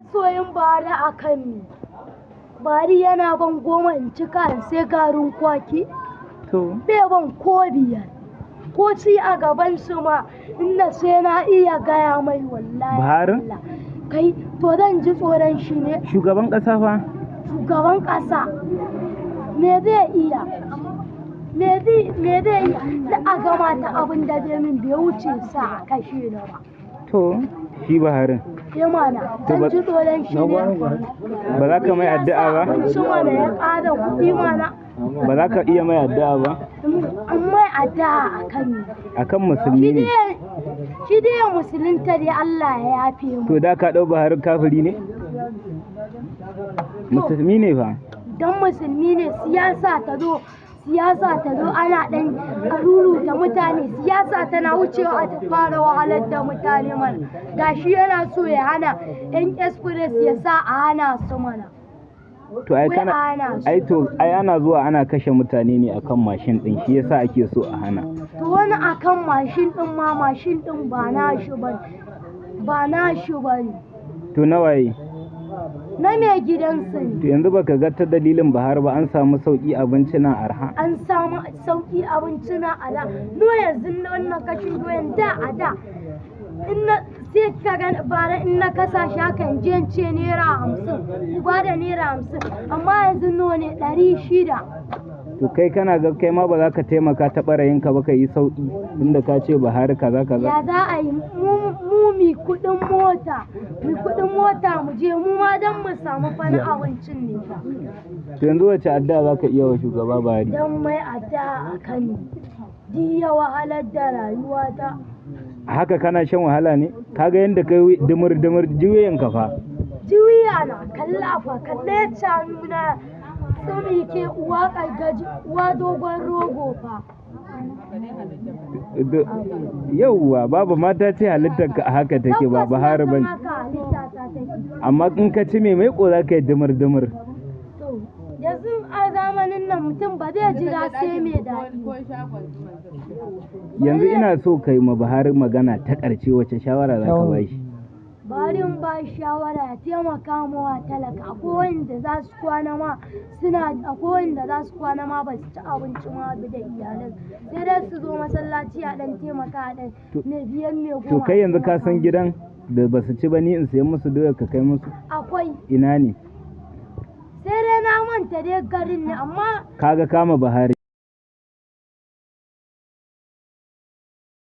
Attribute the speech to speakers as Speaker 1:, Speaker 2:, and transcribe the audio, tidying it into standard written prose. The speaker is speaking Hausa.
Speaker 1: Masoyin Buhari a kan me? Buhari yana ban 10 in cika in sai garin kwaki?
Speaker 2: To.
Speaker 1: Bai ban ko 5. Ko ci a gaban su ma inda sai na iya gaya mai wallahi.
Speaker 2: Buharin?
Speaker 1: Allah. Kai, to zan ji tsoron shi ne.
Speaker 2: Shugaban ƙasa fa?
Speaker 1: Shugaban ƙasa. Me zai iya? Me zai iya? Da a gama ta abin da zai min bai wuce sa a kashe ni ba.
Speaker 2: To, shi Buharin.
Speaker 1: Eh mana, zan ji tsoron shi ne.
Speaker 2: Ba za ka mai addu'a ba?
Speaker 1: Abinci mana ya ƙara kuɗi mana.
Speaker 2: Ba za ka iya mai addu'a ba?
Speaker 1: An mai addu'a a kan ni.
Speaker 2: Akan musulmi ne.
Speaker 1: Shi dai musulunta dai Allah ya yafe mu.
Speaker 2: To da ka ɗau Buhari kafiri ne? Musulmi ne fa?
Speaker 1: Don musulmi ne, siyasa ta zo. Siyasa ta zo ana ɗan ruruta mutane, siyasa tana wucewa ta fara wahalar da mutane mana. Gashi yana so ya hana 'yan express, ya sa a hana su mana.
Speaker 2: To ai
Speaker 1: Wai
Speaker 2: kana
Speaker 1: a hana su.
Speaker 2: Ai to ai ana zuwa ana kashe mutane ne akan mashin din, shi yasa ake so a hana.
Speaker 1: To wani akan mashin din ma, mashin din ba na shi bane. Ba na shi bane.
Speaker 2: To nawaye?
Speaker 1: Na mai gidansu ne.
Speaker 2: To yanzu baka ga ta dalilin Buhari ba an samu sauki abinci na arha.
Speaker 1: An samu sauki abinci na ala. No yanzu na wannan kashin doyan da a da. In na sai ka ga bara in na kasa shi haka in je in ce naira 50, ku ba da naira 50, amma yanzu nawa ne? 600.
Speaker 2: To kai kana ga kai ma ba za ka taimaka ta ɓarayinka ba ka yi sauki tunda ka ce Buhari kaza kaza.
Speaker 1: Ya za a yi mu mi kuɗin mota, mi kuɗin mota mu je mu ma don mu samu fa na abincin ne fa.
Speaker 2: To yanzu wace addu'a za ka iya wa shugaba Buhari?
Speaker 1: Don mai addu'a a kan ni. Duk ya wahalar da rayuwata.
Speaker 2: Haka kana shan wahala ne? Ka ga yadda kai dumur dumur juyen ka fa.
Speaker 1: Juya na kalla fa, kalle yacce nuna tsumi ke uwa gaji uwa dogon rogo fa.
Speaker 2: Yauwa babu mata ce halittar ka a haka take ba
Speaker 1: Tabbas
Speaker 2: Buhari
Speaker 1: na
Speaker 2: bane.
Speaker 1: san haka halitta ta take.
Speaker 2: Amma in ka ci mai maiƙo za ka yi dumur dumur.
Speaker 1: To yanzu a zamanin nan mutum ba zai jira sai mai daɗi.
Speaker 2: Yanzu ina so ka yi ma Buhari magana ta ƙarshe, wace shawara za ka ba shi?
Speaker 1: Bari in ba shi shawara ya taimaka wa talaka. Akwai wanda za su kwana ma suna, akwai wanda za su kwana ma ba su ci abinci ma ba da iyalan. Sai dai su zo masallaci a ɗan taimaka a ɗan mai biyan mai 10.
Speaker 2: To kai yanzu ka san gidan da ba su ci ba, ni in sayan musu doya ka kai musu?
Speaker 1: Akwai.
Speaker 2: Ina ne?
Speaker 1: Sai dai na manta dai garin ne amma
Speaker 2: Kaga kama Buhari.